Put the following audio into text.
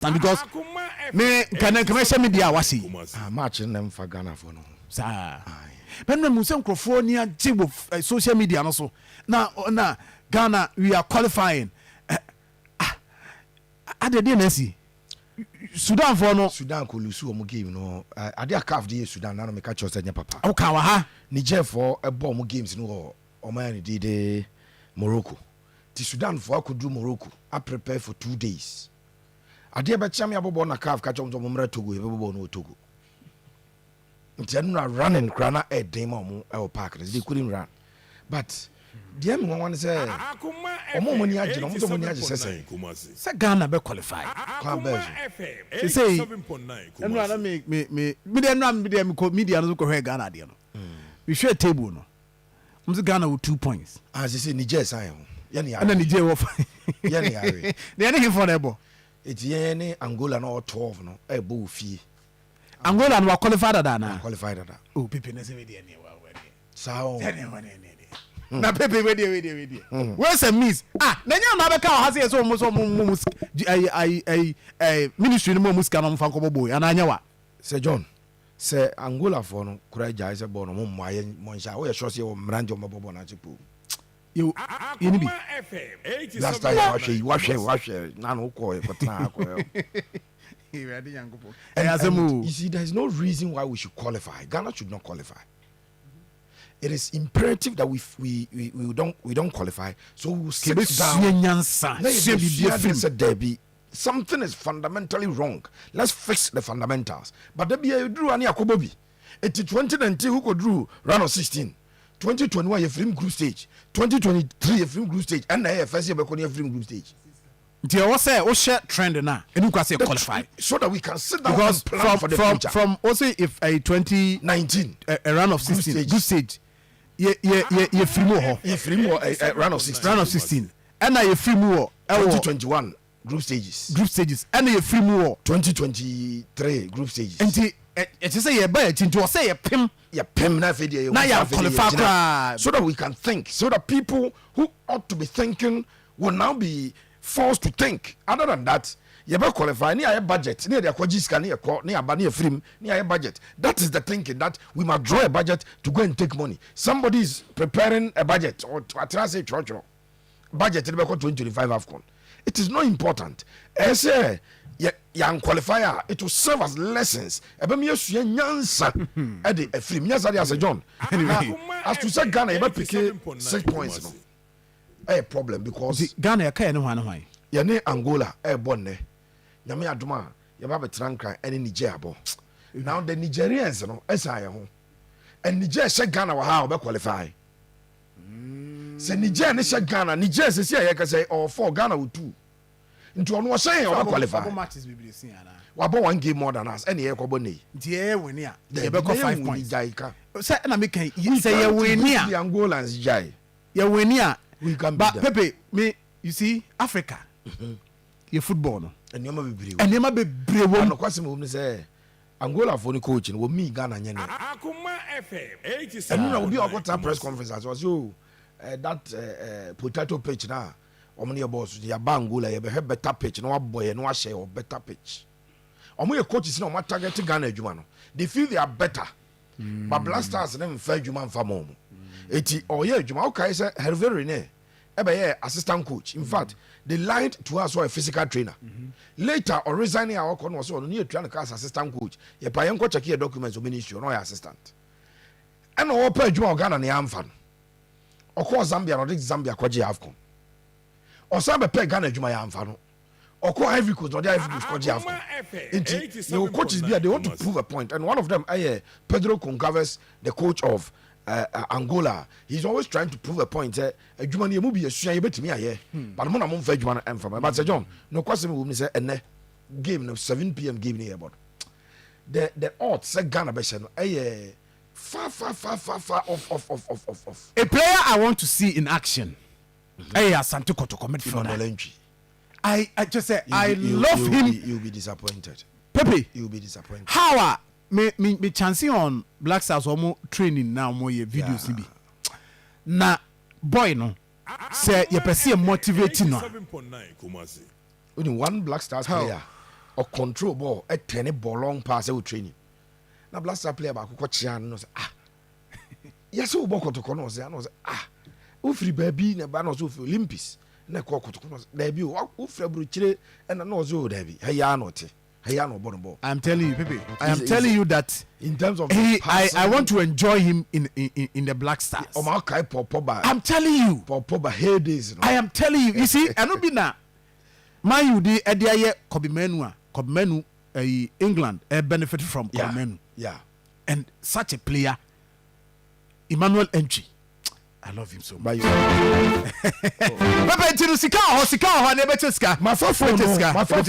Because me nka na nka mɛhyɛ me deɛ a wase yi. Ah, match no na ɛmfa Ghanafoɔ no ho. Saa. Bɛnna mu sɛ nkurɔfoɔ ani agye wɔ social media no so na na Ghana, we are qualifying. Ah, adeɛ deɛ na asi Sudanfoɔ no. Sudan kɔ lose wɔn game no. Adeɛ a CAF de yɛ Sudan na meka kyerɛ sɛ nyɛ papa. Woka wɔ ha. Nigerfoɔ ɛbɔ wɔn games no wɔ wɔn ayɛ no de Morocco. Ti Sudanfoɔ akɔduru Morocco a prepare for 2 days. Adeɛ bɛkyea me abɔbɔ na CAF ka kyerɛ wɔn sɛ wɔn mmra Togo, yɛbɛbɔbɔ no wɔ Togo. Nti ɛno na running koraa na ɛden ma wɔn ɛwɔ park no, they couldn't run. But deɛ mi nwanwa ne sɛ ɔmo a ɔmo ani agye no, ɔmo sɛ ɔmo ani agye sɛ sɛ Ghana bɛ qualify. Kwan bɛɛ so? Sesei ɛnura na me deɛ, ɛnura me deɛ, me kɔ media no so kɔhwɛ Ghana adeɛ no, mehwɛ table no, ɔmo sɛ Ghana wɔ 2 points. Ah, sɛ Niger san yɛn ho yɛne yare. Ɛna Niger wɔ fa. Yɛne yare. Na yɛne hefoɔ na ɛbɔ? Eti yɛn ne Angola na ɔwɔ 12 no ɛbɔ wɔ fie. Angola no wa qualify dada ana? Qualify dada. Oh, Pepe na sɛ wei deɛ neɛ wa wɔ deɛ. Saa o. Sɛ neɛ wɔ neɛ neɛ deɛ na Pepe, wei deɛ, wei deɛ, wei deɛ wei sɛ miss. Ah, na nyɛ ɔno abɛka ɔha sɛ yɛ sɛ ɔmo sɛ ɔmo mo mo ayi ayi ayi ɛɛ ministry no mu, ɔmo sika na ɔmo fa nkɔbɔ boy anaa nyɛ wa? Sɛ John, sɛ Angolafoɔ no kora gyae sɛ bɔɔl no ɔmo mmoa yɛn mmɔ nhyɛ a, woyɛ sure sɛ yɛwɔ mmeranteɛ ɔmo bɛbɔ bɔɔl no ase po? Yɛ yɛ ni bi. Last time wahwɛ yi, wahwɛ wahwɛ nanu kɔ kɔtena ha kɔ. Awurade Nyankopɔn, ɛyɛ asɛm o. You see, there is no reason why we should qualify. Ghana should not qualify. It is imperative that we don't qualify, so we will sit down. Kebɛsua nyansa na sua biribi yɛbɛsua afiri adeɛ sɛ daabi, something is fundamentally wrong, let's fix the fundamentals. But da bia yɛduru a ne akɔbɔ bi. Ɛti 2019 wokɔduru round of 16, 2021 yɛfirim group stage, 2023 yɛfirim group stage, ɛnna ɛyɛ fɛ sɛ yɛbɛkɔ ne yɛfirim group stage. Nti ɛwɔ sɛ wohyɛ trend no a ɛne kwa sɛ qualify. So that we can sit down because and plan from for the from future. From also if a 20 19 a round of group 16 stage. Group stage yɛ yɛfiri mu wɔ hɔ. Yɛfirim wɔ round of 16. Round of 16 ɛna yɛfiri mu wɔ ɛwɔ 2021 group stages. Group stages ɛna yɛfiri mu wɔ 2023 group stages. Nti ɛkyɛ sɛ yɛba yɛkyi, nti wɔ sɛ yɛpem. Yɛpem na afei deɛ Na yɛhu sɛ yɛ afei deɛ qualify yɛgyina. Koraa. So that we can think, so that people who ought to be thinking will now be forced to think. Other than that, yɛbɛ qualify ne yɛayɛ budget ne yɛde akɔgye sika ne yɛkɔ ne yɛaba ne yɛfirim ne yɛayɛ budget. That is the thinking, that we must draw a budget to go and take money. Somebody is preparing a budget or atena se twerɛtwerɛ budget ne bɛkɔ 2025 AFCON. It is not important. Ɛyɛ sɛ yɛn qualify a, it will serve as lessons. Ɛbɛn mi yɛsua nyansa ɛde afirim nyansa de asɛ John. Na as to sɛ Ghana yɛbɛ pick 6 points no, ɛyɛ problem because Nti Ghana yɛka yɛ ne hwan ne hwan? Yɛne Angola ɛɛbɔ nnɛ. Nyame adom a, yɛba bɛtena Nkran ɛne Niger abɔ. Now the Nigerians no ɛsan yɛn ho, and Niger hyɛ Ghana wɔ ha a, ɔbɛ qualify. Sɛ Niger ne hyɛ Ghana, Niger sisi a yɛka sɛ ɔwɔ four, Ghana wɔ two, nti ɔno ɔhyɛ yɛn, ɔbɛ qualify. Ɔbɔ matches bebree sin ana? Wabɔ one game more than us, ɛne yɛkɔbɔ ne yi. Nti yɛyɛ win a, yɛbɛkɔ 5 points. Gyae ka. Sɛ ɛna meka yi sɛ yɛ win a, the Angolans, gyae. Yɛ win a We can but beat them. Pepe me, you see, Africa yɛ football no, nneɛma bebree wɔ. Nneɛma bebree wɔ mu. Anokwasɛm wɔ mu ne sɛ Angolafoɔ no coach no wɔ mii Ghana nyɛ ne ɛno na obi a ɔkɔtena press conference ase ɔsɛ o that potato pitch na ɔmo ne yɛ bɔɔl so, yɛaba Angola, yɛbɛhwɛ better pitch na wabɔ yɛ na wahyɛ wɔ better pitch. Ɔmo yɛ coaches na ɔmo atarget Ghana adwuma no. They feel they are better, but Black Stars ne nfa adwuma nfa ma ɔmo. Eti ɔyɛ adwuma, ɔkae sɛ Hervé Renard ɛbɛyɛ assistant coach. In fact, they lied to us, ɔyɛ physical trainer. Later ɔresign a ɔkɔ no, ɔsɛ ɔno ne yɛtua no ka as assistant coach. Yɛpa yɛn nkɔ check yɛ documents wɔ ministry, ɔno ɔyɛ assistant. Ɛna ɔpɛ adwuma wɔ Ghana ne yɛamfa no. Ɔkɔɔ Zambia na ɔde Zambia kɔgye AFCON. Ɔsan bɛpɛ Ghana adwuma, yɛamfa no. Ɔkɔ Ivory Coast na ɔde Ivory Coast kɔgye AFCON. Nti yɛwɔ coaches bi a they want to prove a point, and one of them ɛyɛ Pedro Goncalves, the coach of Angola. He's always trying to prove a point sɛ adwuma no yɛ mu bi yɛsua, yɛbɛtumi ayɛ, but mo na momfa adwuma no ɛmfa ma. But sɛ John, nokwasɛm wɔ mu ne sɛ ɛnɛ game no, 7 p.m. game no yɛbɔ no, the odds sɛ Ghana bɛhyɛ no ɛyɛ far, far, far, far, far off, off, off, off, off, off. A player I want to see in action ɛyɛ Asante Kɔtɔkɔ midfielder. Emmanuel Antwi. I just say I love him. You will be disappointed. Pepe. You will be disappointed. How a me chancing on Black Stars ɔmo training na ɔmo yɛ videos ni bi na boy no sɛ yɛpɛ sɛ yɛ motivate no a. Only one Black Stars player. Ɔcontrol ball, ɛtɛne ball, long pass ɛwɔ training na Black Star player baako kɔ kyea no sɛ, "Ah, yɛsɛ wobɔ Kɔtɔkɔ." No ɔsɛ ana ɔsɛ, "Ah, wofiri baabi na ba?" Na ɔsɛ ofiri Olympics na ɛkɔ Kɔtɔkɔ. No ɔsɛ, "Daabi o, wofiri aburokyire." Ɛna na ɔsɛ, "O daabi, ha yi ara na ɔte, ha yi ara na ɔbɔ no ball." I am telling you, Pepe. I am telling you that in terms of he, I want to enjoy him in the Black Stars. Ɔmo akae Paul Pogba. I'm telling you. Paul Pogba heydays no. I am telling you. You see, ɛno bi na Man U de ɛde ayɛ Kobbie Mainoo a Kobbie Mainoo ɛyi England ɛ benefit from Kobbie Mainoo and such a player, Emmanuel Antwi. I love him so much. Pepe, nti no sika wɔ hɔ, sika wɔ hɔ, ne ɛbɛkyɛ sika. Mafa phone Ɛbɛkyɛ no sika. Mafa Ɛbɛkyɛ.